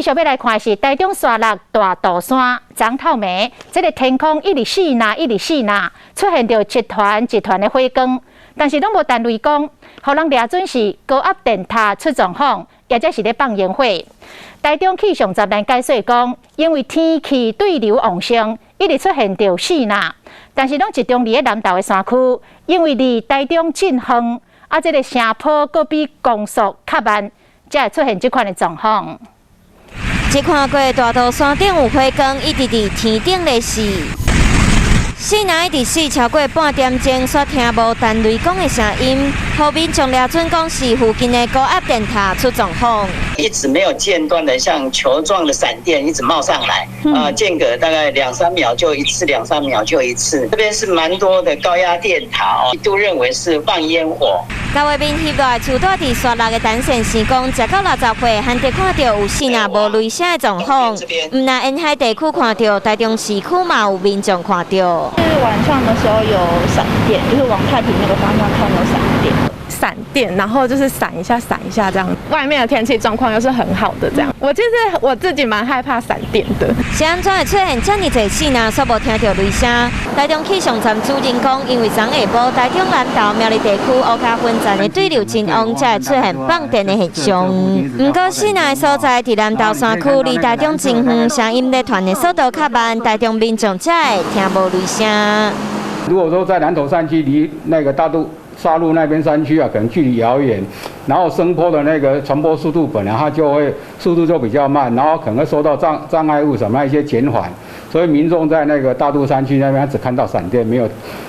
續欲來看是台中沙鹿大肚山，昨昏暝，這个天空一直四若，一直四若，出現著一團一團的火光，但是攏無彈雷公，予人掠準是高壓電塔出狀況，抑者是咧放煙火。台中氣象站來解說講，因為天氣對流旺盛，一直出現著四若，但是攏集中佇咧南投的山區，因為離台中真遠，啊，這个聲波閣比光速較慢，才會出現這款的狀況。這看過大肚山頂有火光，一直佇天頂咧射。四若一直射超過半點鐘，煞聽無彈雷公的聲音，予民眾掠準講是附近的高壓電塔出狀況。一直沒有間斷的，像球狀的閃電一直冒上來，啊，間隔大概兩三秒就一次，兩三秒就一次。這邊是蠻多的高壓電塔哦，一度認為是放煙火。畫面翕落來，厝蹛佇沙鹿的陳先生講，食到60歲，罕得看著有四若無雷聲的狀況。毋但沿海地區看著，台中市區嘛有民眾看著。是晚上的時候有閃電，就是往太平那個方向看有閃電。閃電，然後就是閃一下，閃一下這樣。外面的天氣狀況又是很好的，這樣。我其實我自己蠻害怕閃電的。是按怎會出現遮爾濟四若，煞無聽著雷聲？台中氣象站主任講，因為昨下晡台中南投苗栗地區烏跤雲層的對流真旺，才會出現放電的現象。毋過四若的所在佇南投山區，離台中真遠，聲音咧傳的速度較慢，台中民眾才會聽無雷聲。如果說在南投山區，離那個大肚沙鹿那邊山區啊，可能距離遙遠，然後聲波的那個傳播速度本來它就會速度就比較慢，然後可能會受到障礙物什麼一些減緩，所以民眾在那個大肚山區那邊只看到閃電，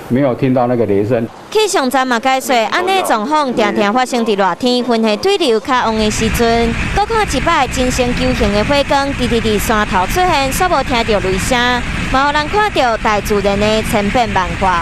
沒有聽到那個雷聲。氣象站嘛解說，按呢狀況定定發生佇熱天，雲系對流較旺的時陣，閣看一擺真成球形的火光，直直佇山頭出現，煞無聽著雷聲，嘛予人看著大自然的千變萬化。